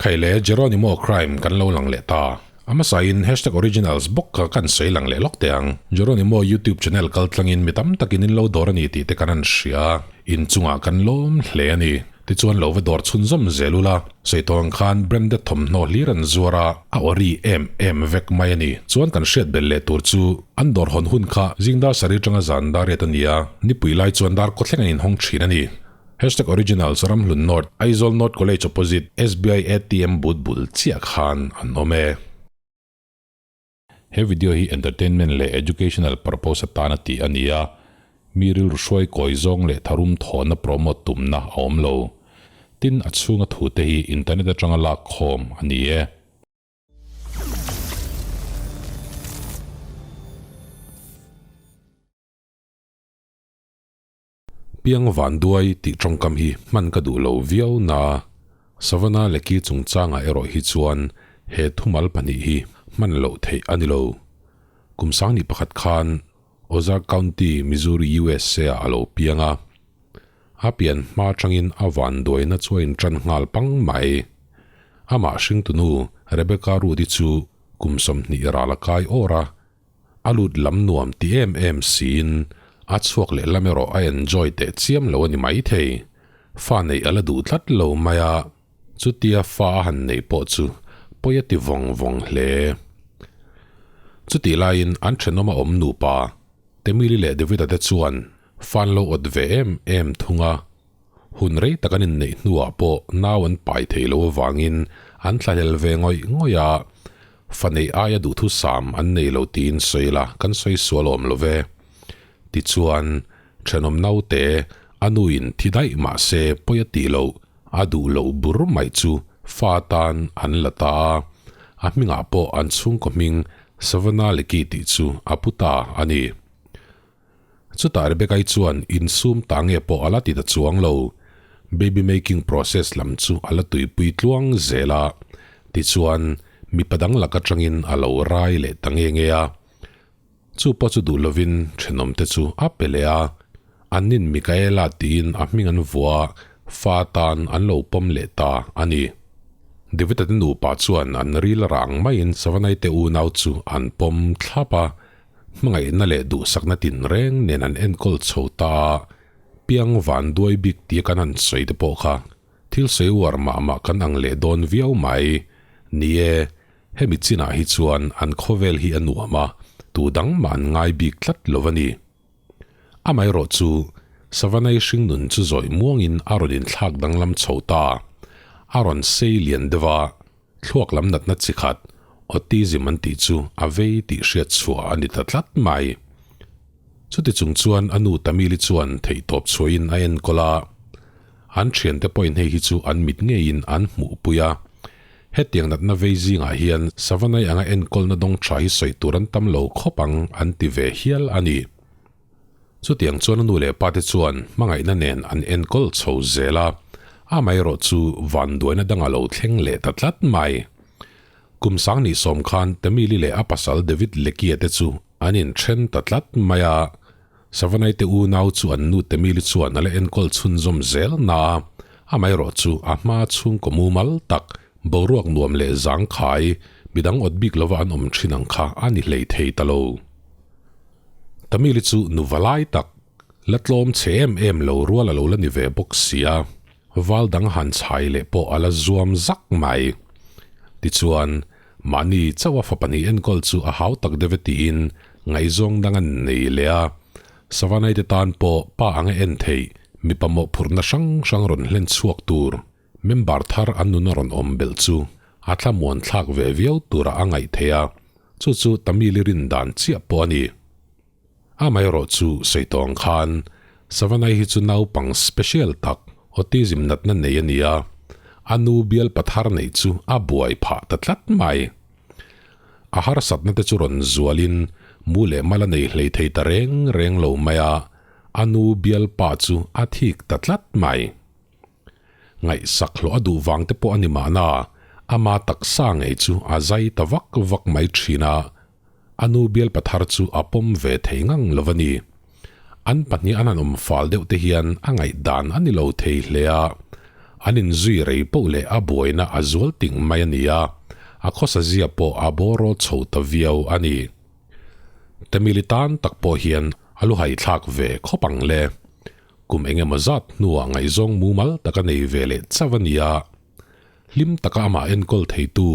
Khai le Jeronimo crime kan lo lang leh ta. A hmasain hashtag originals bawk kha kan sawi lang leh lawk teh ang. Jeronimo YouTube channel kal tlangin mi tam takin in lo dawr a ni tih te kan han hria. In chungah kan lawm hle a ni. Tichuan lo va dawr chhunzawm zel ula, sawi tawh ang khan branded thawmhnaw hlir an zuar a, a ori em em vek mai a ni. Chuan kan hriat belh leh tur chu an dawr hawn hun kha zing dar sarih atanga zan dar riat a ni a, nipui lai chuan dar kawthleng an inhawng thin a ni. Hashtag Originals Ramhlun North, Aizawl North College opposite, SBI ATM booth bul chiah khan an awm e. He video hi entertainment leh educational purpose atana tih a ni a, mi rilru hruai kawi zawng leh tharum thawhna promote tumna a awm lo. Tin, a chhunga thute hi internet atanga lak khawm a ni e. Piang van duai tih tawngkam hi hman ka duh lo viau na, Savannah Leki chungchangah erawh hi chuan he thumal pahnih hi hman loh theih a ni lo. Kum sangni pakhat khan Ozark County, Missouri, USA ah a lo piang a. A pian hma atangin a van duaina chu a intan nghal pang mai. Amah hringtunu Rebecca Ruth-i chu kum 20 ral a kai awr a, A lut lam nuam ti em em siin a chhuak leh lam erawh a enjoy teh chiam lo a ni maithei. Fa neih a la duh tlat lo mai a, chutia fa a han neih pawh chu pawi a ti vawng vawng hle. Chutih laiin an thenawm a awm nupa Temili leh David-a te chuan fa an lo awt ve em em thung a, hun rei tak an inneih hnuah pawh nau an pai thei lo avangin an thlahlel ve ngawih ngawih a, fa neih aia duhthusam an nei lo tiin sawi la kan sawi sual awm lo ve. Tichuan, thenawm naute a nuin thi daih mah se pawi a tih loh, a duh loh bur mai chu fa tan an la ta a, a hmingah pawh an chhungkaw hming Savannah Leki tih chu a pu ta a ni. Chutah Rebecca-i chuan insum ta nge pawh a la ti ta chuang lo. Baby making process lam chu a la tuipui tluang zel a. Tichuan, mipa dang lak atangin a lo rai leh ta nge nge a. Chu pawh chu duh lovin thenawmte chu a pe leh a. Annin Mikaela tiin a hming an vuah a, fa tan an lo pawm leh ta a ni. David-a te nupa chuan an ril rang maiin Savanai te unau chu an pawm thlap a. Hmangaihna leh duhsakna tinreng nen an enkawl chho ta a, piang van duai bik tia kan han sawi te pawh kha thil sawi uar mah mah kan ang leh dawn viau mai. Ni e, hemi chinah hi chuan an khawvel hi a nuam a, tu dang mah an ngai bik tlat lo a ni. Amaherawh chu, Savanai hringnun chu zawih muangin a rawn inthlak danglam chho ta, a rawn sei lian deuh a, Thluak lam natna chi khat, autism an tih chu a vei tih hriat chhuah a ni ta tlat mai. Chuti chung chuan a nu Tamili chuan theihtawp chhuahin a enkawl a, an thiante pawhin hei hi chu an mit ngeiin an hmuhpui a. Hetiang natna vei zingah hian Savanai anga enkawlna dawng tha hi sawi tur an tam lo khawp ang an ti ve hial a ni. Chutiang chuan a nu leh pate chuan hmangaihna nen an enkawl chho zel a, amaherawh chu vanduaina dang a lo thleng leh ta tlat mai. Kum sang ni sawm khan Tamili leh a pasal David Lekia te chu an inthen ta tlat mai a, Savanai te unau chu an nu Tamili chuan a la enkawl chhunzawm zel na a, amaherawh chu a hma chhungkaw mumal tak, boruak nuam leh zangkhai, midang awt bik lova an awm thin ang kha a ni hlei thei ta lo. Tamil-i chu nu valai tak, la tlawm chhe em em lo rual a lo la ni ve bawk si a, val dang han chhai leh pawh a la zuam zak mai. Tichuan, mahni chauh a fapa nih enkawl chu a hau tak deuh e tiin ngaihzawng dang an nei leh a, Savanai te tan pawh pa anga en theih mipa mawhphurhna hrang hrang rawn hlen chhuak tur member thar an nuna rawn awm belh chu a thlamuan thlak ve viau turah a ngaih theih a. Chu chu Tamil-i rin dan chiah pawh a ni. Amaherawh chu sawi tawh ang khan Savanai hi chu naupang special tak, autism natna nei a ni a, a nu bial pathar neih chu a buai phah ta tlat mai. A harsatna te chu rawn zualin mu leh mal a nei hlei thei ta reng reng lo mai a, a nu bial pa chu a thik ta tlat mai. Ngaihsak hlawh a duh vang te pawh a ni mahna, ama taksa ngei chu a zai ta vak vak mai thin a, a nu bial pathar chu a pawm ve thei ngang lo a ni. An pahnih an han awm fal deuh te hian a ngaihdan a ni lo thei hle a, An inzui rei poh leh a buaina a zual ting mai a ni a, a khawsa zia pawh a bawraw chho ta viau a ni. Tamili tan tak pawh hian a lu haithlak ve khawp ang le. Kum eng emaw zat hnuah ngaihzawng mumal tak a nei ve leh chauh a ni a. Hlim taka amah enkawl theitu,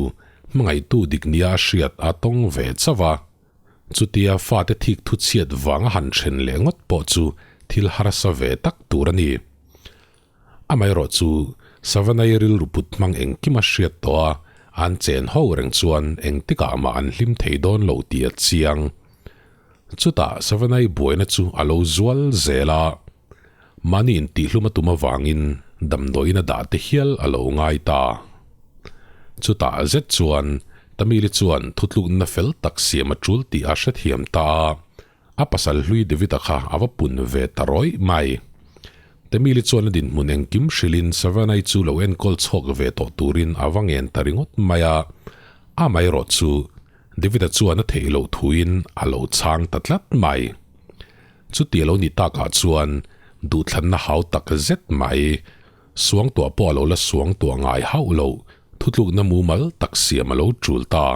hmangaihtu dik nia a hriat a tawng ve chauh a. Chutia fate thik thu chhiat vanga han then leh ngawt pawh chu thil harsa ve tak tur a ni. Amaherawh chu Savanai rilru put hmang engkim a hriat tawh a, an chen ho reng chuan engtikah mah an hlim thei dawn lo tih a chiang. Chutah Savanai buaina chu a lo zual zel a, mahni intihhlum a tum avangin damdawiin a dah te hial a lo ngai ta. Chutah zet chuan Tamili chuan thutlukna fel tak siam a tul tih a hrethiam ta a, A pasal hlui David-a kha a va pun ve ta rawih mai. Temili chuan a dinhmun engkim hrilhin Savannah-i chu lo enkawl chhuak ve tawh turin a va ngen ta ringawt mai a. Amaherawh chu David-a chuan a theih loh thuin a lo chhang ta tlat mai. Chuti a lo ni takah chuan duhthlanna hau tak zet mai, suangtuah pawh a lo la suangtuah ngai hauh loh thutlukna mumal tak siam a lo tul ta.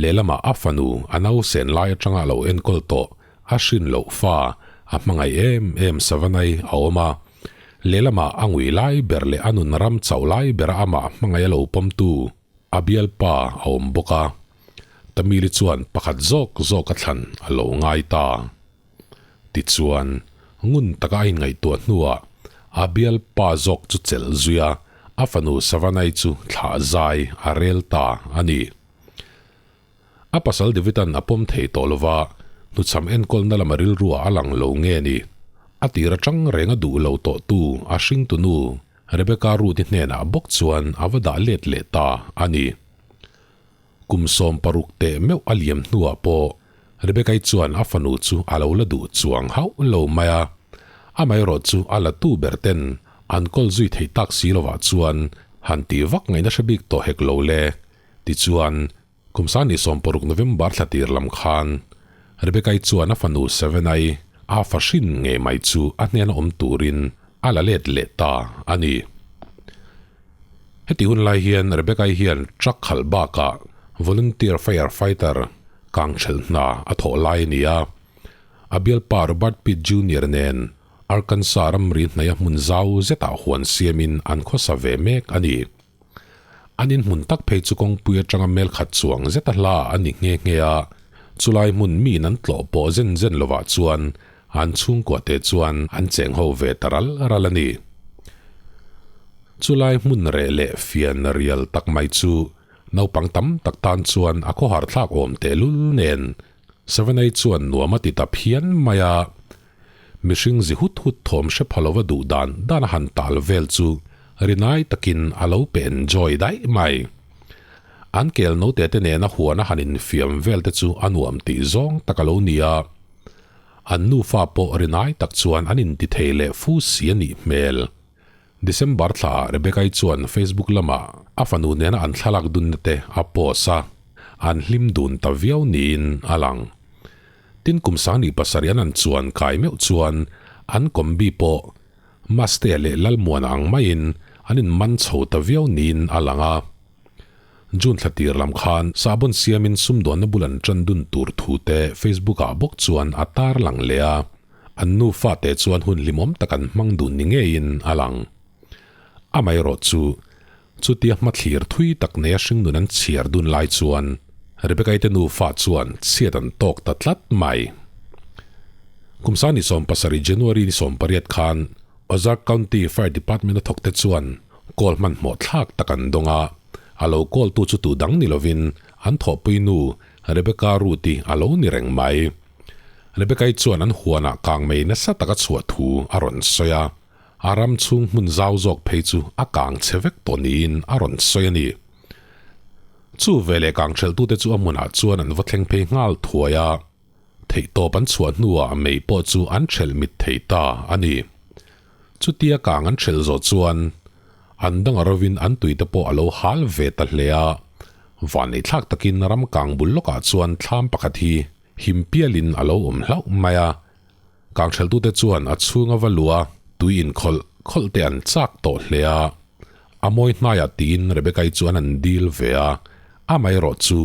Lehlamah a fanu a nausen lai atanga a lo enkawl tawh a hrin loh fa a hmangaih em em Savanai a awm a. Lehlamah a ngui lai ber leh a nun ram chauh lai bera amah hmangaih a lo pawmtu a bialpa a awm bawk a. Tamili chuan pakhat zawk zawk a thlan a lo ngai ta. Tichuan, ngun taka a inngaihtuah hnuah a bialpa zawk chu chelh zui a, a fanu Savanai chu thlah zai a rel ta a ni. A pasal Davida'n a pawm thei tawh lova, hnuchham enkawlna lama rilruah a lang lo nge ni? A tir atang reng a duh lo tawhtu a hringtunu Rebecca Ruth-i hnenah bawk chuan a va dah let leh ta a ni. Kum 16 teh meuh a liam hnuah pawh Rebecca-i chuan a fanu chu a lo la duh chuang hauh lo mai a. Amaherawh chu a la tu ber ten an kawl zui theih tak si lovah chuan han tih vak ngaihna hre bik tawh hek lo le. Tichuan, kum 26 November thla tir lam khan Rebecca-i chuan a fanu Seven-i a fa hrin ngei mai chu a hnena awm turin a la let leh ta a ni. Heti hun lai hian Rebecca-i hian truck khalh bakah volunteer fire fighter kang ṭhelh hna a thawh lai a ni a. A bialpa Robert Pitt Junior nen Arkansas ramri hnaia hmun zau zetah huan siamin an khawsa ve mek a ni. An inhmun tak phei chu kawngpui atanga mel khat chuang zeta hla a ni nghe nghe a, chulai hmun miin an tlawh pawh zen zen lovah chuan An chhungkua te chuan an cheng ho ve ta ral ral a ni. Chulai hmun reh leh fian rial tak mai chu naupang tam tak tan chuan a khawhar thlak awm tehlul nen Savanai chuan nuam a ti ta phian mai a. Mihring zi hut hut thawm hre pha lova duh dan dan a han tal vel chu rinai takin a lo pe enjoy daih mai. An kel note te nena huan a han infiam vel te chu a nuam tih zawng tak a lo ni a. An nufa pawh rinai tak chuan an inti thei leh fu si a nih hmel. December thlaah Rebecca-i chuan Facebook lamah a fanu nena an thlalak dunna te a post a, an hlim dun ta viau niin a lang. Tin kum 27 an an chuan kai meuh chuan an kombi pawh Mastea leh Lalmuana ang maiin an inman chho ta viau niin a lang a. June thla tir lam khan sahbawn siamin sumdawnna bul an tan dun tur thu te Facebook ah bawk chuan a tar lang leh a, an nufa te chuan hun hlimawm tak an hmang dun ni ngeiin a lang. Amaherawh chu, chutia hmathlir thui tak neia hringnun an chhiar dun lai chuan Rebecca-i te nufa chuan chhiat an tawk ta tlat mai. Kum 27 January ni 18 khan Ozark County Fire Department a thawk te chuan Call hmanhmawh thlak tak an dawng a, a lo call tu chu tu dang ni lovin an thawhpui nu Rebecca Ruth-i a lo ni reng mai. Rebecca-i chuan an huanah kang mei nasa taka chhuah thu a rawn sawi a, a ram chhung hmun zau zawk phei chu a kang chhe vek tawh niin a rawn sawi a ni. Chu veleh kang ṭhelhtute chu a hmunah chuan an va thleng phei nghal thuai a, theihtawp an chhuah hnuah mei pawh chu an ṭhelh mit thei ta a ni. Chutia kang an ṭhelh zawh chuan an dang a rovin an tuite pawh a lo hal ve ta hle a, vanneihthlak takin ram kang bul lawkah chuan thlam pakhat hi him pialin a lo awm hlauh mai a, kang ṭhelhtute chuan a chhunga va luh a tui inkhawlh khawlh te an chak tawh hle a. A mawi hnaiah tiin Rebecca-i chuan an dil ve a, amaherawh chu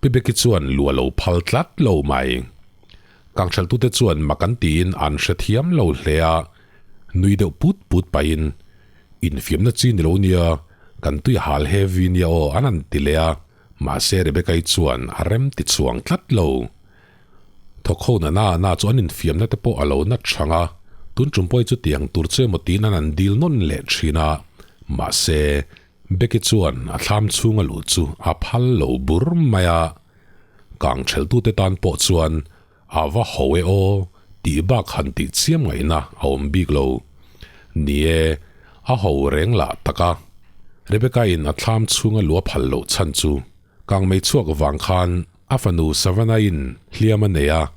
Pi Becky chuan lu a lo phal tlat lo mai. Kangtheltute chuan mak an tiin an hrethiam lo hle a, nui deuh put put pahin, Infiamna chi ni lo nia, kan tui hal heavy nia aw an han ti leh a, mahse Rebecca-i chuan a rem ti chhuang tlat lo. Thawk ho na na na chu an infiamna te pawh a lo na chhang a, tun tum pawh hi chu tiang tur che emaw tiin an han dil nawn leh thin a, mahse Becky chuan a thlam chhunga luh chu a phal lo bur mai a, kang theltute tan pawh chuan a va ho e aw tih bak han tih chiam ngaihna a awm bik lo. Ni e, a ho reng lah tak a, Rebecca-in a thlam chhunga luh a phal loh chhan chu kang mei chhuak vang khan A fanu Savannah-in hliam a nei a,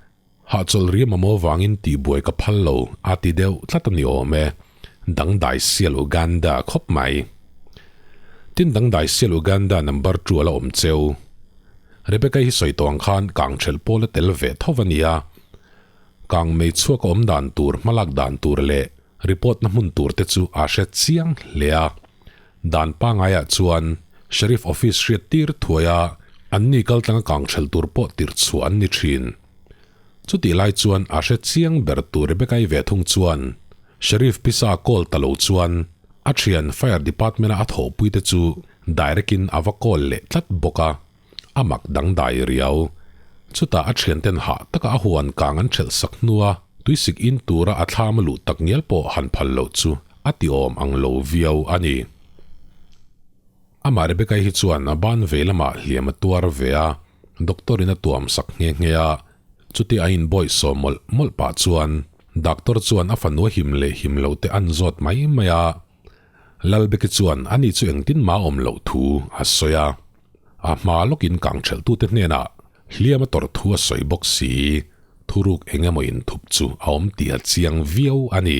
hahchawlh riam a maw vangin tihbuai ka phal lo a ti deuh tlat a ni awm e. Dangdai sial Uganda khawp mai. Tin dangdai sial Uganda number two a la awm cheu. Rebecca hi sawi tawh ang khan kangthelh pawl a tel ve tho a nia. Kang mei chhuak a awm dan tur hmalak dan tur leh report na hmun tur te chu a hre chiang hle a. Dan pangaiah chuan Sheriff Office hriat tir thuai a, anni kal tlanga kangthelh tur pawh tirh chhuah an ni thin. Chutih lai chuan a hre chiang ber tur Rebecca-i ve thung chuan Sheriff pisa call ta lo chuan a thian Fire Department-a a thawhpui te chu direct-in a va call leh tlat bawk a, a mak dangdai riau. Chutah a thianten hah taka a huan kang an thelh sak hnua tuisik in tura a thlam a luh tak ngial pawh han phal loh chu a ti awm ang lo viau a ni. Amah Rebecca-i hi chuan a ban vei lamah hliam a tuar ve a, doctor in a tuam sak nghe nghe a, chuti a inbawih sawm mawlh mawlh pah chuan doctor chuan a fanu a him leh him loh te an zawt mai mai a. Lalbeki chuan ani chu engtin mah awm loh thu a sawi a, a hma lawkin kangthelhtute hnenah hliam a tawrh thu a sawi bawk si, thuruk eng emaw inthup chu a awm tih a chiang viau a ni.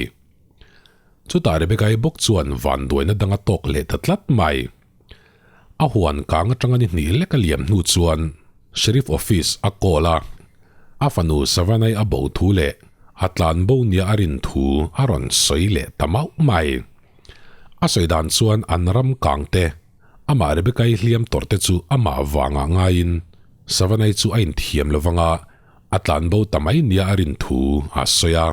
Chutah Rebecca-i bawk chuan vanduaina dang a tawk leh ta tlat mai. A huan kang atanga ni hnih lek a liam hnu chuan Sheriff Office a call a, a fanu Savannah-i a bo thu leh a tlan bo nia a rin thu a rawn sawi leh ta mauh mai. A sawi dan chuan an ram kang te, amah Rebecca-i hliam tawrh te chu amah vangah ngaiin Savannah-i chu a inthiam lo vanga a tlan bo ta mai nia a rin thu a sawi a,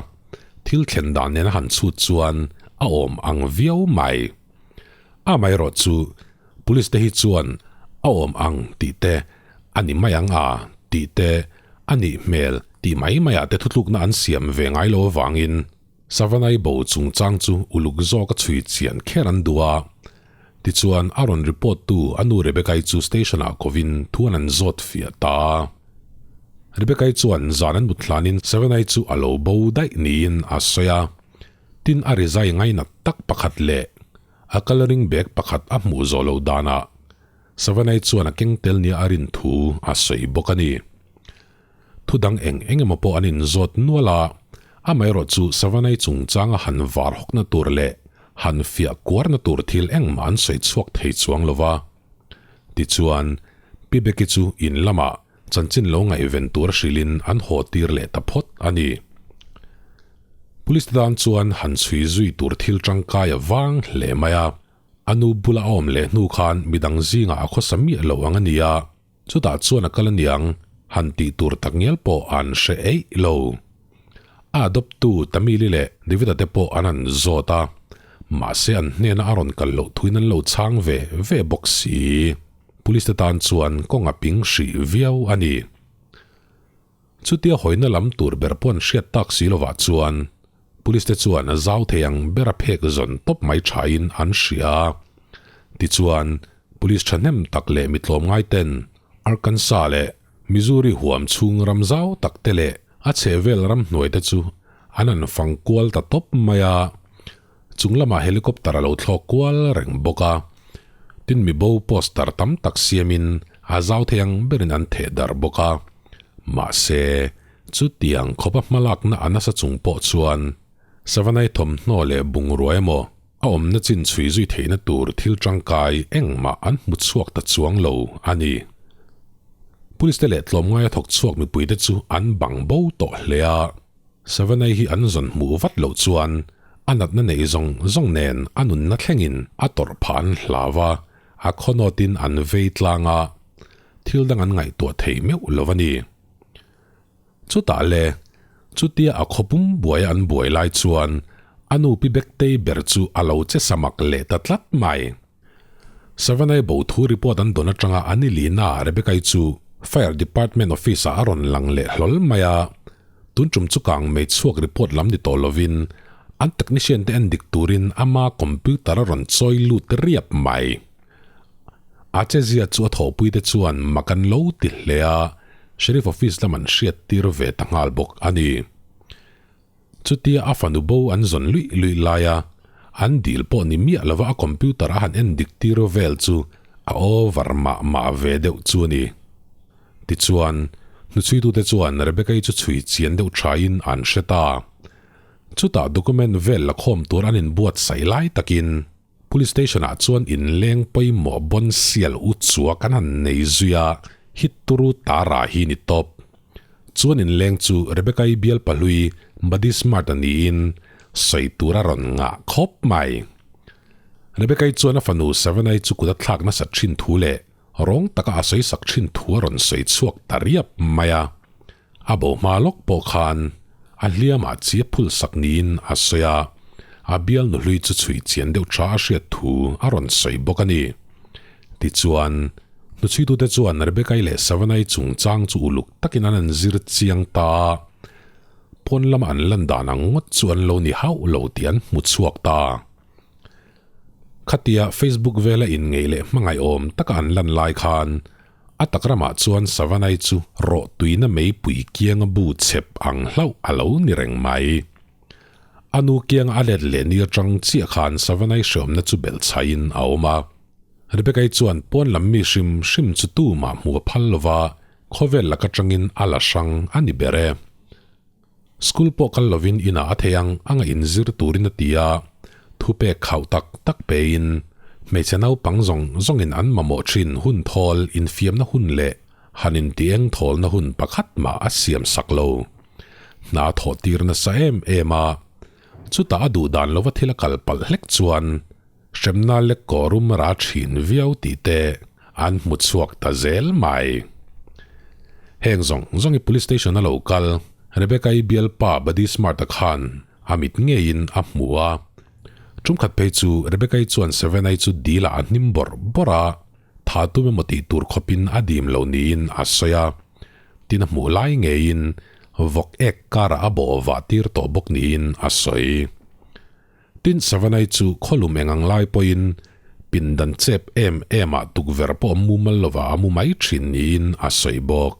thil thlen dan nen a han chhut chuan a awm ang viau mai. Amaherawh chu Police te hi chuan a awm ang tih te, a ni mai ang a tih te, a nih hmel tih mai maiah te thutlukna an siam ve ngai lo avangin Savanai bo chungchang chu uluk zawk a chhui chian kher an duh a. Tichuan a rawn report tu a nu Rebecca-i chu station ah kovin thu an an zawt fiah ta a. Rebecca-i chuan zan an mut hlanin Savanai chu a lo bo daih niin a sawi a. Tin a rizai ngainat tak pakhat leh a colouring bag pakhat a hmuh zawh loh danah Savanai chuan a keng tel nia a rin thu a sawi bawk a ni. Thu dang eng eng emaw pawh an inzawt nual a, amaherawh chu Savanai chungchanga han var hawkna tur leh han fiah kuarna tur thil engmah an sawi chhuak thei chuang lo va. Tichuan, Pi Becky chu in lamah Chanchin lo ngaihven tur a hrilhin an haw tir leh ta phawt a ni. Police te tan chuan han chhui zui tur thil tangkai a vang hle mai a, a nu bula a awm leh hnu khan midang zingah a khawsa miah lo ang a ni a, chutah chuan a kal aniang han tih tur tak ngial pawh an hre eih lo. A adopt tu Tamili leh David-a te pawh an han zawt a, mahse an hnena a rawn kal loh thuin an lo chhang ve ve bawk si. Police te tan chuan kawng a ping hrih viau a ni. Chutia hawina lam tur ber pawh an hriat tak si lovah chuan Police te chuan a zau thei ang ber a phek zawn tawp mai thain an hria a. Tichuan, Police thahnem tak leh mi tlawmngai ten Arkansas leh Missouri huam chhung ram zau tak te leh a chhehvel ramhnuai te chu an han fang kual ta tawp mai a. Chung lamah helicopter a lo thlawk kual reng bawk a, tin mi bo poster tam tak siamin a zau thei ang berin an theh darh bawk a. Mahse, chutiang khawpa hmalakna a nasa chung pawh chuan Savanai thawmhnaw leh bungrua emaw a awmna chin chhui zui theihna tur thil tangkai engmah an hmu chhuak ta chuang lo a ni. Police te leh tlawmngaia thawk chhuak mipuite chu an bang bo tawh hle a. Savanai hi an zawn hmuh vat loh chuan A natna nei zawng zawng nen a nunna thlengin a tawrh phah an hlau a, a khawnawtin an vei tlang a, thil dang an ngaihtuah thei meuh lo a ni. Chutah le, chutia a khawpum buaia an buai lai chuan a nu pi Bektei ber chu a lo che samak leh ta tlat mai. Savanai bo thu report an dawn atanga an i lina Rebecca-i chu Fire Department office-ah a rawn lang leh hlawl mai a, tun tum chu kang mei chhuak report lam ni tawh lovin an technician te en dik turin ama computer a rawn chawi lut riap mai. A chezia chu a thawhpui te chuan mak an lo ti hle a, Sheriff office lam an hriat tir ve ta nghal bawk a ni. Chutia a fanu bo an zawn luih luih laia an dil pawh ni miah lova a computer a han en dik tir vel chu a over mah mah ve deuh chu a ni. Tichuan, hnuchhuitute chuan Rebecca-i chu chhui chian deuh thain an hre ta. Chutah document vel la khawm tur an inbuatsaih lai takin Police station ah chuan inleng pawimawh bawn sial u chua kan han nei zui a, hit turu tara hi ni tawp. Chuan inleng chu Rebecca-i bial pahlui Buddy Smart-a niin sawi tur a rawn ngah khawp mai. Rebecca-i chuan a fanu Savannah-i chu kut a thlak nasat thin thu leh rawng taka a sawi sak thin thu a rawn sawi chhuak ta riap mai a. A bo hma lawk pawh khan a hliamah chi a phul sak niin a sawi a, a bial nuhlui chu chhui chian deuh tha a hriat thu a rawn sawi bawk a ni. Tichuan, hnuchhuitute chuan Rebecca-i leh Savannah-i chungchang chu uluk takin an an zir chiang ta a, pawn lama an lan dan ang ngawt chu an lo ni hauh lo tih an hmu chhuak ta. Khatia Facebook vela inngeih leh hmangaihawm taka an lan lai khan A tak ramah chuan Savanai chu rawh tuina meipui kianga bu chep ang hlauh a lo ni reng mai. A nu kianga a let leh ni atang chiah khan Savanai hreawmna chu belh chhaiin a awm a. Rebecca-i chuan pawn lam mi hrim hrim chu tumah hmu a phal lova, khawvel lak atangin a la hrang a ni ber e. School pawh kal lovin inah a thei ang anga inzir turin a ti a, thupek khauh tak tak pein hmeichhe naupang zawng zawngin an mamawh thin hun thawl infiamna hun leh han intieng thawlna hun pakhat mah a siam sak lo. Hna thawh tir nasa em em a, chutah a duh dan lova thil a kal palh hlek chuan hremna lek kawrum ra thin viau tih te an hmu chhuak ta zel mai. Heng zawng zawng i police station a lo kal Rebecca-i bialpa Buddy Smart-a khan a mit ngeiin a hmu a. Tumkhat phei chu Rebecca-i chuan Savannah-i chu dil ah a hnim bawrh bawrh a, tha tum emaw tih tur khawpin a dim lo niin a sawi a. Tin a hmuh lai ngeiin vawk ek karah a bawh vah tir tawh bawk niin a sawi. Tin Savanai chu khawlum eng ang lai pawhin pindan chep em em ah tukverh pawh a mumal lova a mu mai thin niin a sawi bawk.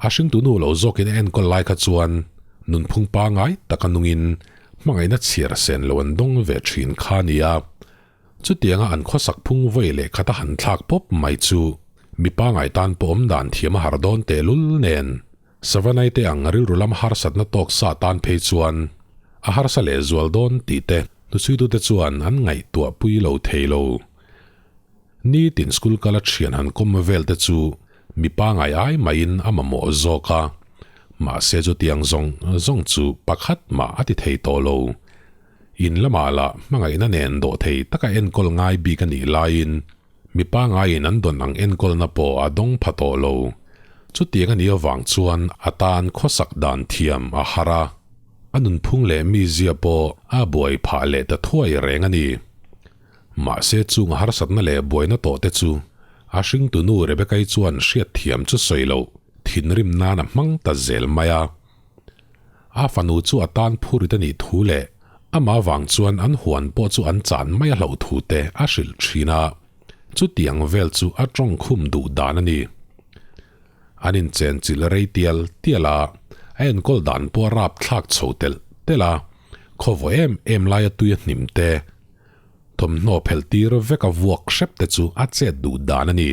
A hringtunu lo zawkin a enkawl lai kha chuan nunphung pangai taka nungin hmangaihna chhiar sen lo an dawng ve thin kha a ni a. Chutianga an khawsak phung vawi leh khat a han thlak pawp mai chu mi pangai tan pawh awm dan thiam a har dawn tehlul nen. Savanai te ang rilru lam harsatna tawk sa tan phei chuan a harsa leh zual dawn tih te hnuchhuitute chuan an ngaihtuah pui lo thei lo. Nitin school kala thian han kawm vel te chu mi pangai ai maiin a mamawh zawk a, mahse chutiang zawng zawng chu pakhat mah a ti thei tawh lo. In lamah lah hmangaihna nen dawh thei taka enkawl ngai bik a nih laiin Mi pangaiin an dawn ang enkawlna pawh a dawng pha tawh lo. Chutiang a nih avang chuan a tan khawsak dan thiam a har a, a nunphung leh mizia pawh a buai phah leh ta thuai reng a ni. Mahse chung a harsatna leh buaina tawh te chu a hringtunu Rebecca-i chuan hriatthiam chu sawi loh thinrim nan a hmang ta zel mai a. A fanu chu a tan phurit a nih thu leh amah vang chuan an huan pawh chu an chan mai a hlauh thu te a hrilh thin a, chutiang vel chu a tawng khum duh dan a ni. An inchen chilh rei tial tial a, a enkawl dan pawh a rap thlak chho telh telh a, khawvaw em em laia tui a hnim te, thawmhnaw phelh tir vek a vuak hrep te chu a chet duh dan a ni.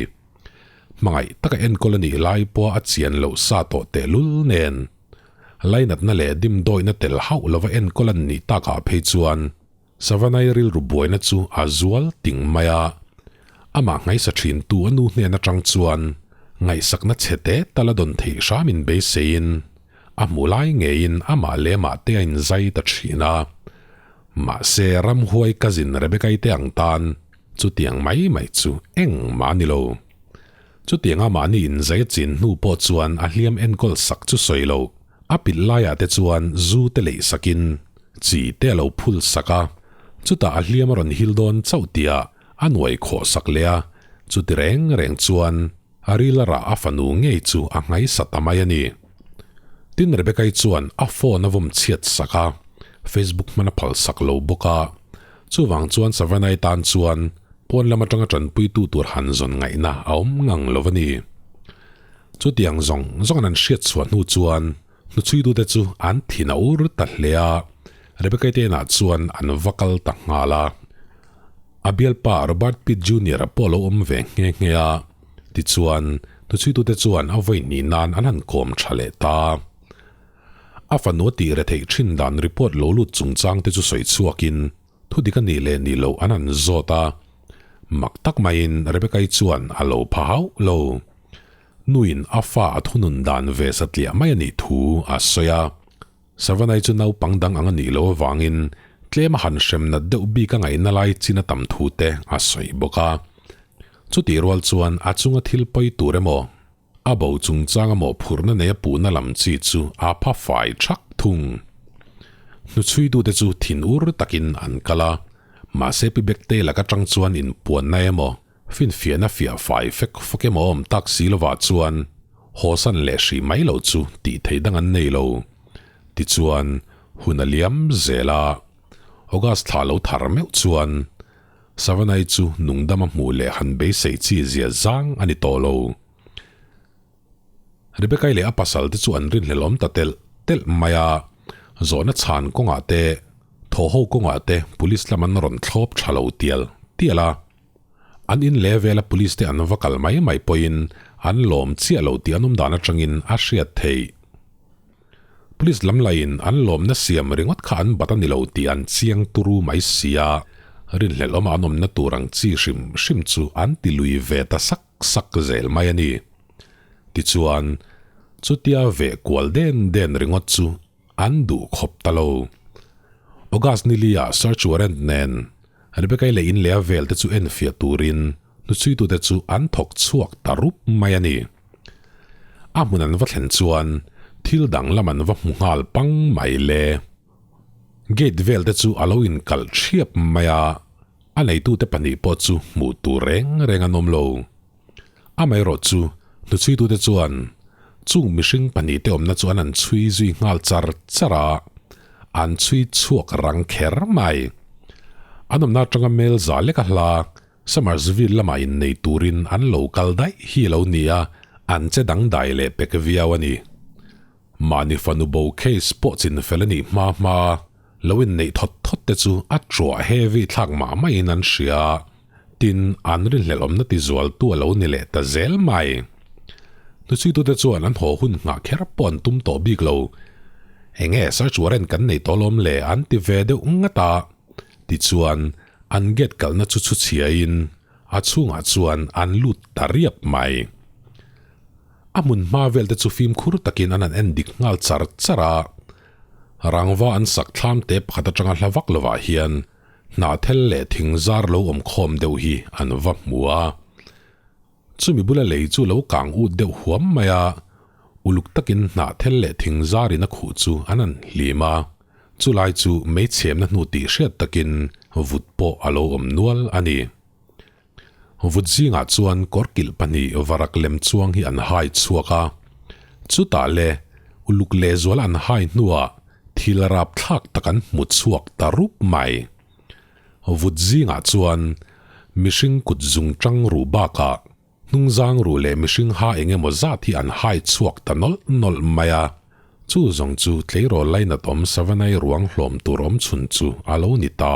Hmangaih taka enkawl a nih lai pawha a chian loh sa tawh tehlul nen, lainatna leh dimdawihna tel hauh lova enkawl an nih takah phei chuan Savanai rilru buaina chu a zual ting mai a. Amah nghaisa thintu a nu hnen atang chuan ngaihsakna chhe te tal a dawn theih hramin beiseiin a hmuh lai ngeiin amah leh amah te a inzai ta thin a. Mahse ramhuai cousin Rebecca-i te ang tan chutiang mai mai chu engmah a ni lo. Chutianga mahni inzai a chin hnu pawh chuan a hliam enkawl sak chu sawi lo. A pilh laiah te chuan zu te leih sakin chi te a lo phul sak a, chutah a hliam a rawn hil dawn chauh tihah a nuai khawh sak leh a, chuti reng reng chuan a ril a rah a fanu ngei chu a nghaisa ta mai a ni. Tin Rebecca-i chuan a phone a vawm chhiat sak a, Facebook hman a phal sak lo bawk a, chuvang chuan Savannah-i tan chuan pawn lam atanga tanpuitu tur han zawn ngaihna a awm ngang lo a ni. Chutiang zawng zawng an hriat chhuah hnu chuan hnuchhuitute chu an thin a ur ta hle a, Rebecca-i te inah chuan an va kal ta nghal a. A bialpa Robert Pitt Junior-a pawh a lo awm ve nghe nghe a, tichuan hnuchhuitute chuan a vawi hnih nan an han kawm tha leh ta. A fanu a tih retheih thin dan report lo lut chungchangte chu sawi chhuakin Thu dik a nih leh nih loh an han zawt a, mak tak maiin Rebecca-i chuan a lo pha hauh lo. Nuin a fa a thunun dan ve satliah mai a nih thu a sawi a. Savannah-i chu naupang dang ang a nih loh avangin tlem a han hrem nat deuh bik a ngaihna lai chin a tam thu te a sawi bawk a. Chutih rual chuan a chunga thil pawi tur emaw, A bo chungchang a mawhphurhna nei a puhna lam chi chu a pha fai thak thung. Hnuchhuitute chu thin ur takin an kal a, mahse Pi Bektei lak atang chuan inpuanna emaw, finfiahna fiah fai fek fawk emaw awm tak si lovah chuan hawsan leh hrih mai loh chu tih theih dang an nei lo. Tichuan, hun a liam zel a, August thla lo thar meuh chuan Savanai chu nungdam a hmuh leh han beisei chi zia zang a ni tawh lo. Rebecca-i leh a pasal te chu an rinhlelh awm ta telh telh mai a, zawhna chhan kawngah te, thaw ho kawngah te police lam an rawn thlawp tha lo tial tial a. An in leh vela police te an va kal mai mai pawhin an lawm chiah lo tih an awm dan atangin a hriat theih. Police lam laiin an lawmna siam ringawt kha an bat a ni lo tih an chiang turu mai sia, rinhlelh awma an awmna tur ang chi hrim hrim chu an ti lui ve ta sak sak zel mai a ni. Tichuan, chutia veh kual den den ringawt chu an duh khawp ta lo. August nili-ah search warrant nen Rebecca-i leh in leh a vel te chu enfiah turin hnuchhuitute chu an thawk chhuak ta rup mai a ni. A hmun an va thlen chuan thil dang lam an va hmu nghal pang mai le. Gate vel te chu a lo inkalh thiap mai a, a neitute pahnih pawh chu hmuh tur reng reng an awm lo. Amaherawh chu hnuchhuitute chuan chung mihring pahnihte awmna chu an han chhui zui nghal char char a, an chhui chhuak rang kher mai. An awmna atanga mel za lek a hla Summersville lamah innei turin an lo kal daih hi a lo ni a, an che dangdai leh pek viau a ni. Mahni fanu bo case pawh chin fel a nih hma hma lo inneih thawt thawt te chu a truah heavy thlak mah maiin an hria a, tin an rinhlelh awmna ti zualtu a lo ni leh ta zel mai. Hnuchhuitute chuan an haw hun nghah kher pawh an tum tawh bik lo. Enge search warrant kan nei tawh lawm le an ti ve deuh ngat a, tichuan an gate kalhna chu chhuchhiain a chhungah chuan an lut ta riap mai. A hmun hma vel te chu fimkhur takin an han en dik nghal char char a, rangva an sak thlam te pakhat atanga hla vak lovah hian hnahthel leh thing zar lo awm khawm deuh hi an va hmu a. Chumi bula lei chu lo kang ut deuh huam mai a, uluk takin hnahthel leh thing zarin a khuh chu an han hlim a, chulai chu meichhemna hnu tih hriat takin vut pawh a lo awm nual a ni. Vut zingah chuan kawrkilh pahnih varak lem chuang hi an hai chhuak a, chutah le uluk lehzual an hai hnuah thil rapthlak tak an hmu chhuak ta rup mai. Vut zingah chuan mihring kut zung tang ru bakah hnungzang ru leh mihring ha eng emaw zat hi an hai chhuak ta nawlh nawlh mai a, chu zawng chu tleirawl lainat awm Savanai ruang hlawm tur awm chhun chu a lo ni ta.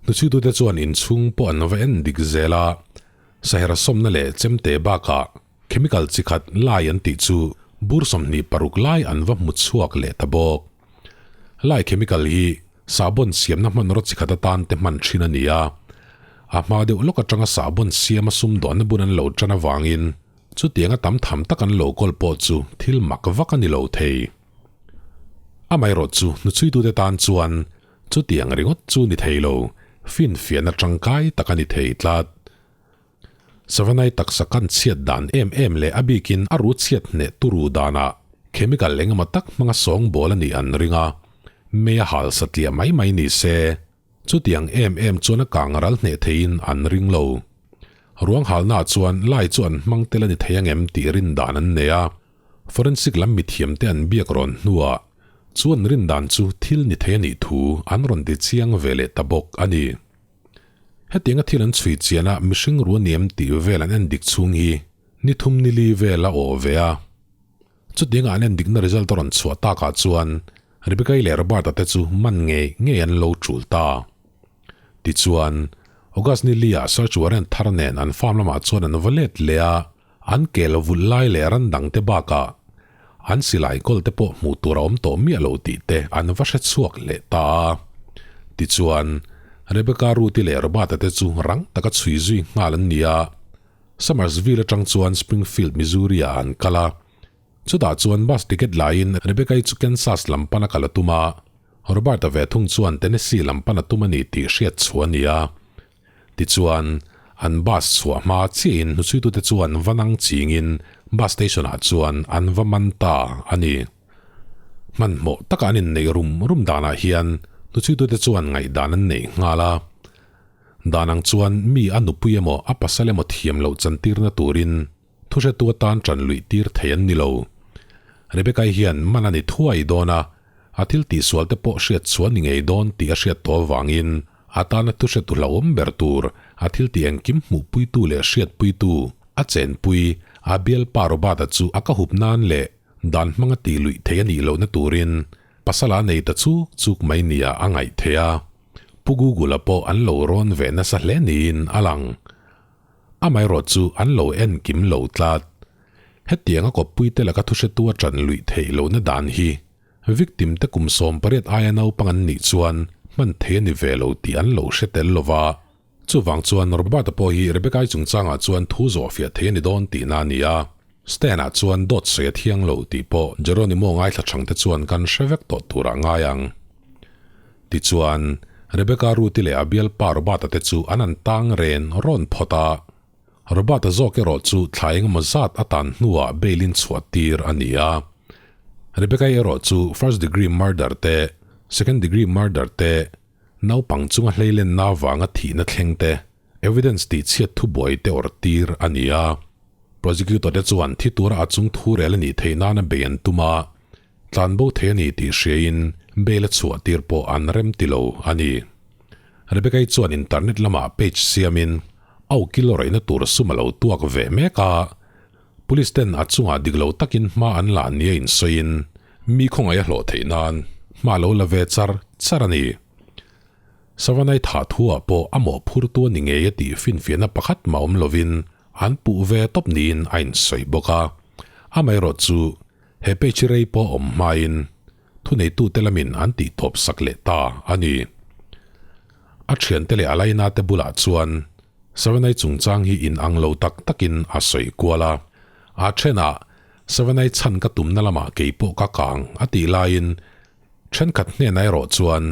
Hnuchhuitute chuan inchhung pawh an va en dik zel a, sahera sawmna leh chemte bakah chemical chi khat lai an tih chu bur 26 lai an va hmu chhuak leh ta bawk. Lai chemical hi sahbawn siamna hmanraw chi khat atan te hman thin a ni a, a hma deuh lawk atanga sahbawn siama sumdawnna bun an lo tan avangin chutianga tam tham tak an lo kawl pawh chu thil mak vak a ni lo thei. Amaherawhchu hnuchhuitute tan chuan. Chutiang ringawt chu ni thei lo, finfiahna tangkai tak a ni thei tlat. Savanai taksa kan chhiat dan em em leh a bikin a ru chhiat hneh turu danah chemical engemaw tak hmanga sawngbawl a nih an ring a, mei a hal satliah mai mai ni se, chutiang em em chuan a kang ral hneh theiin an ring lo. Ruang halnaah chuan lai chu an hmang tel a ni thei angem tih rin dan an nei a, forensic lam mithiamte an biak rawn hnuah chuan rin dan chu thil ni thei a nih thu an rawn ti chiang ve leh ta bawk a ni. Hetianga thil an chhui chian a mihring ru a ni em tih vel an en dik chhung hi ni thum ni li vel a awh ve a. Chutianga an en dikna result a rawn chhuah takah chuan Rebecca-i leh Robert-a te chu man ngei ngei an lo tul ta. Tichuan, August ni li-ah search warrant thar nen an farm lamah chuan an va let leh a, an kel vulh lai leh ran dangte bakah an silai kawl te pawh hmuh tur a awm tawh miah lo tih te an va hre chhuak leh ta a. Tichuan, Rebecca Ruth-i leh Robert-a te chu rang taka chhui zui nghal an ni a. Summersville atang chuan Springfield, Missouri-ah an kal a. Chutah chuan bus ticket laiin Rebecca-i chu Kansas lam pan a kal a tum a, Robert-a ve thung chuan Tennessee lam pan a tum a ni tih hriat chhuah a ni a. Tichuan, an bus chhuah hma chiahin hnuchhuitute chuan va nang chingin bus station-ah chuan an va man ta a ni. Hmanhmawh taka an inneih rum rum danah hian hnuchhuitute chuan ngaihdan an neih nghal a. Dan ang chuan mi a nupui emaw a pasal emaw thiam loh chantirna turin thuhretu atan ṭan luih tir thei an ni lo. Rebecca-i hian man a ni thuai dawn a, a thil tihsual te pawh hriat chhuah ni ngei dawn tih a hriat tawh avangin a tana thuhretu hlauhawm ber tur a thil tih engkim hmuhpuitu leh hriatpuitu a chenpui a bialpa Robert-a chu a ka hup nan leh dan hmanga tih luih thei a nih lohna turin pasal a nei ta chuk chuk mai nia a ngaih theih a. Pu Google-a pawh an lo rawn ve nasa hle niin a lang. Amaherawh chu an lo en kim lo tlat. Hetianga kawppuite laka thuhretu a ṭan luih theih lohna dan hi victim te kum 18 aia naupang an nih chuan hman thei a ni ve lo tih an lo hre tel lo va. Chuvang chuan Robert-a pawh hi Rebecca-i chungchangah chuan thu zawhfiah thei a ni dawn tihna a ni a. Stan-a chuan dawt sawi a thiang lo tih pawh Jeronimo ngaithla chhangte chuan kan hre vek tawh turah ngai ang. Tichuan, Rebecca Ruth-i leh a bialpa Robert-a te chu an an tang ren rawn phawt a. Robert-a zawk erawh chu thla engemaw zat a tan hnuah bail-in chhuah tir a ni a. Rebecca-i erawh chu first degree murder te, second degree murder te, Naupang chunga hleilenna avanga thihna thleng te, evidence tihchhiat thubuai te awrh tir a ni a. Prosecutor te chuan thi tura a chung thu rel a nih theih nana bei an tum a, tlanbo thei a ni tih hriain bail a chhuah tir pawh an rem ti lo a ni. Rebecca-i chuan internet lamah page siamin a ukil rawihna tur sum a lo tuak ve mek a, police ten a chungah dik lo takin hma an la nia insawiin mi khawngaih a hlawh theih nan hma lo la ve char char a ni. Savanai thah thuah pawh a mawhphurtu a ni ngei a tih finfiahna pakhat mah awm lovin an puh ve tawp niin a insawi bawk a. Amaherawh chu he page rei pawh awm hmain thuneitute lamin an tihtawp sak leh ta a ni. A thiante leh a lainate bulah chuan Savanai chungchang hi in ang lo tak takin a sawi kual a. A thenah Savanai chhan ka tumna lamah kei pawh ka kang a tih laiin thenkhat hnenah erawh chuan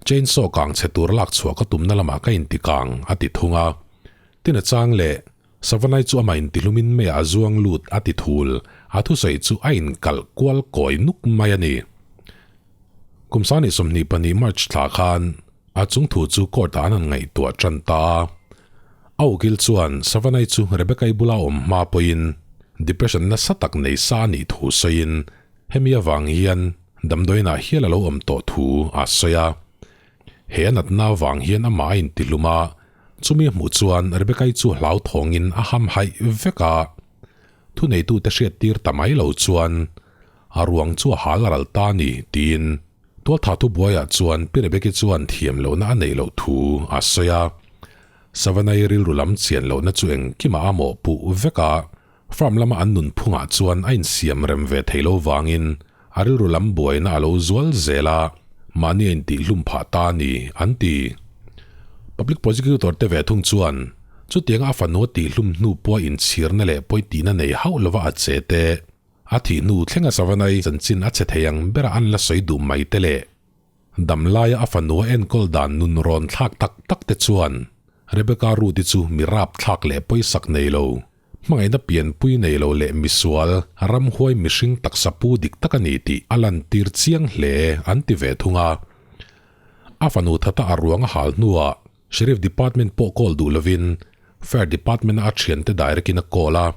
chainsaw kang chhe tur lak chhuah ka tumna lamah ka inti kang a ti thung a. Tin a chang leh Savanai chu amah intihlumin meiah a zuang lut a ti thul, a thusawi chu a inkalh kual kawi nuk mai a ni. Kum 24 March thla khan a chung thu chu court ah an han ngaihtuah tan ta a. A ukil chuan Savanai chu Rebecca-i bula awm hma pawhin depression nasa tak nei sa a nih thu sawiin hemi avang hian damdawiinah hial a lo awm tawh thu a sawi a. He a natna avang hian amah a intihlum a, chumi a hmuh chuan Rebecca-i chu hlauthawngin a ham haih vek a. Thuneitute hriattir ta mai lo chuan a ruang chu a hal ral ta a ni tiin Tualtha thubuaiah chuan Pi Rebecca-i chuan thiam lohna a neih loh thu a sawi a. Savannah-i rilru lam chian lohna chu engkimah a mawhpuh vek a, farm lama an nunphungah chuan a insiam rem ve thei lo vangin a rilru lam buaina a lo zual zel a, mahni a intihhlum phah ta a ni, an ti. Public Prosecutor te ve thung chuan chutianga a fanu a tihhlum hnu pawha inchhirna leh pawitihna nei hauh lova a che te, A thih hnu thlenga Savanai chanchin a chhe thei ang bera an la sawi duh mai te le. Damlaia a fanu a enkawl dan nun rawn thlak tak tak te chuan Rebecca Ruth-i chu mi rapthlak leh pawisak nei lo, hmangaihna pianpui nei lo leh misual, ramhuai mihring taksa pu dik tak a ni tih a lantir chiang hle an ti ve thung a. A fanu thata a ruang a hal hnuah Sheriff Department pawh call duh lovin Fire Department-a a thiante direct-in a call a.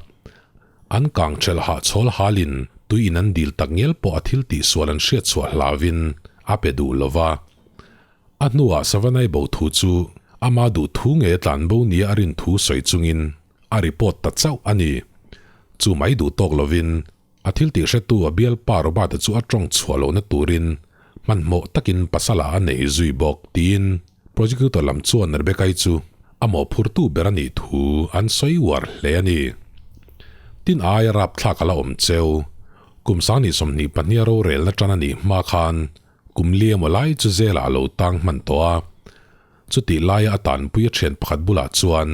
An kang ṭhelh hahchhawl halin tui in an dil tak ngial pawh a thil tihsual an hriatchhuah hlauvin a pe duh lo va. A hnuah Savanai bo thu chu ama duh thu nge tlan bo nia a rin thu sawi chungin a report ta chauh a ni. Chu mai duh tawk lovin a thil tih hretu a bialpa Robert-a chu a tawng chhuah lohna turin hmanhmawh takin pasala a nei zui bawk tiin prosecutor lam chuan Rebecca-i chu a mawhphurtu ber a nih thu an sawi uar hle a ni. Tin aia rapthlak a la awm cheu. Kum 2022 a rorelna tan a nih hma khan Kum li emaw lai chu zelah a lo tang hman tawh a, chutih laia a tanpui a thian pakhat bulah chuan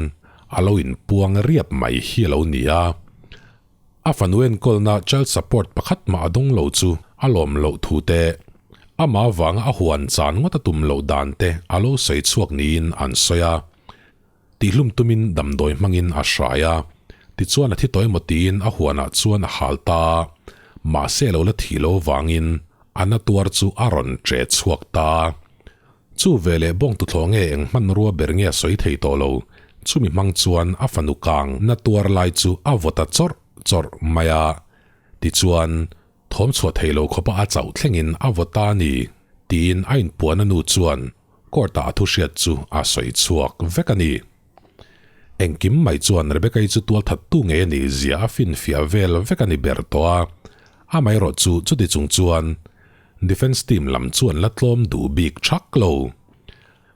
a lo inpuang riap mai hi a lo ni a. A fanu enkawlna child support pakhat mah a dawng lo chu a lawm loh thu te, amah avanga a huan chan ngawt a tum loh dan te a lo sawi chhuak niin an sawi a. Tihlum tumin damdawi hmangin a hrai a, tichuan a thi tawh emaw tiin a huanah chuan a hal ta a, mahse a lo la thih lo vangin a na tuar chu a rawn che chhuak ta. Chu veleh bawng tuthlawh nge eng hmanrua ber nge a sawi thei tawh lo, chumi hmang chuan a fanu kang na tuar lai chu a vaw ta chawrh chawrh mai a, tichuan thawm chhuah thei lo khawpa a chauh thlengin a vaw ta a ni, tiin a inpuan a nu chuan Court-ah a thu hriat chu a sawi chhuak vek a ni. Engkim mai chuan Rebecca-i chu tualthattu ngei a nih zia a finfiah vel vek a ni ber tawh a, amaherawh chu chuti chung chuan Defence team lam chuan la tlawm duh bik thak lo.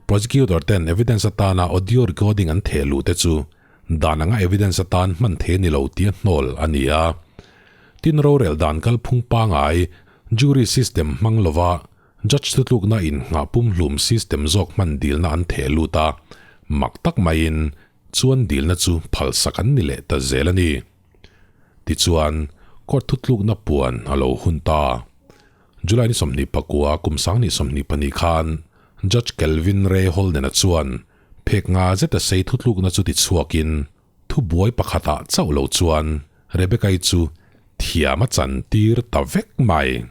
Prosecutor ten evidence atana audio recording an theh luh te chu dan anga evidence atan hman thei a ni lo tia hnawl a ni a. Tin rorel dan kalphung pangai jury system hmang lova Judge thutlukna in nghah pumhlum system zawk hman dilna an theh lut a, mak tak maiin chuan dilna chu phalsak an ni leh ta zel a ni. Tichuan, court thutlukna puan a lo hun ta. July ni 24 kum 2022 khan Judge Kelvin Ray Holden-a chuan phek nga zeta sei thutlukna chu tichhuakin thubuai pakhatah chauh lo chuan Rebecca-i chu thiam a chantir ta vek mai.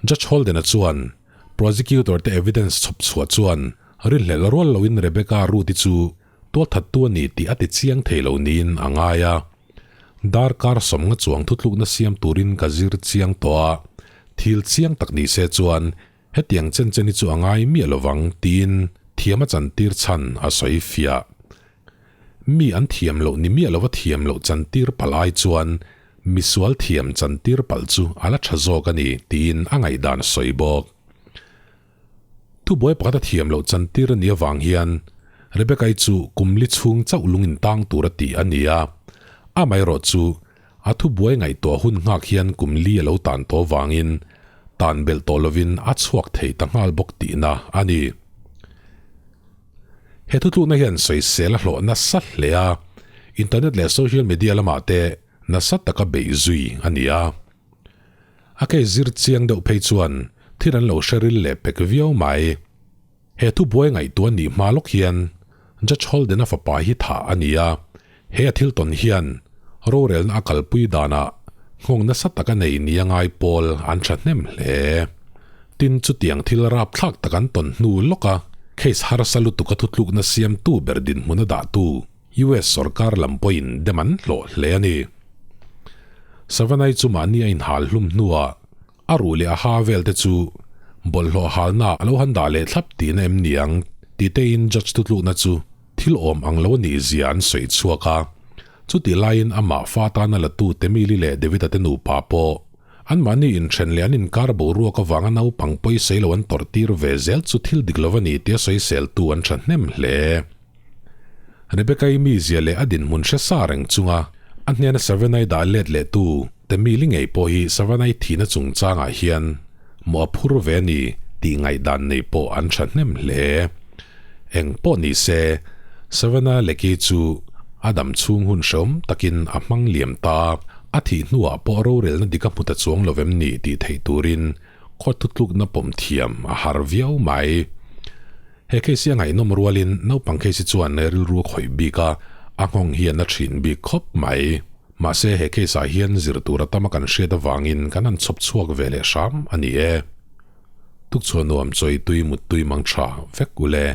Judge Holden-a chuan prosecutor te evidence chhawp chhuah chuan rinhlelh rual loin Rebecca Ruth-i chu tualthattu a ni tih a ti chiang thei lo niin a ngai a. Darkar sawmnga chuang thutlukna siam turin ka zir chiang tawh a, thil chiang tak ni se chuan hetiang chen chen hi chu a ngai miah lovang tiin thiam a chantir chhan a sawi fiah. Mi an thiam loh ni miah lova thiam loh chantir palh ai chuan misual thiam chantir palh chu a la tha zawk a ni tiin a ngaihdan a sawi bawk. Thubuai pakhat a thiam loh chantir a nih avang hian Rebecca-i chu kum li chhung chauh lung intang tur a tih a ni a, amaherawh chu a thubuai ngaihtuah hun nghak hian kum li a lo tan tawh avangin tan belh tawh lovin a chhuak thei ta nghal bawk tihna a ni. He thutlukna hian sawisel a hlawh nasa hle a, internet leh social media lamah te nasa taka beih zui a ni a. A case zir chiang deuh phei chuan thil an lo hre ril leh pek viau mai. He thubuai ngaihtuah nih hma lawk hian Judge Holden-a fapa hi thah a ni a, he a thil tawn hian rorelna a kalpui danah nghawng nasa tak a nei nia ngai pawl an thahnem hle. Tin, chutiang thil rapthlak tak an tawn hnu lawka case harsa lutuka thutlukna siamtu ber dinhmun a dahtu US sorkar lam pawhin dem an hlawh hle a ni. Savanai chu mahni a inhal hlum hnuah A ruh leh a ha vel te chu bawlhhlawh halna a lo han dah leh thlap tihna em ni ang tih tein judge thutlukna chu thil awm ang lo a nih zia an sawi chhuak a. Chutih laiin amah fa tana la tu Temili leh David-a te nupa pawh anmahni inthen leh an inkar boruak avanga naupang pawisei lo an tawrh tir ve zel chu thil dik lo a ni tia sawiseltu an thahnem hle. Rebecca-i mizia leh a dinhmun hre sa reng chunga a hnena Savanai dah let leh tu Temili ngei pawh hi Savanai thihna chungchangah hian mawh a phur ve a ni tih ngaihdan nei pawh an thahnem hle. Eng pawh ni se, Savannah Leckie chu a dam chhung hun hreawm takin a hmang liam ta, a thih hnuah pawh rorelna dik a hmu ta chuang lo vem ni tih theih turin. Court thutlukna pawm thiam a har viau mai. He case hi a ngaihnawm rualin naupang case hi chuan rilru a khawih bik a, a nghawng hi a na thin bik khawp mai. Mahse he case ah hian zir tur a tam a kan hriat avangin kan han chhawp chhuak ve leh hram a ni e. Tukchhuah nuam chawi tui mut tui mang tha vek ule.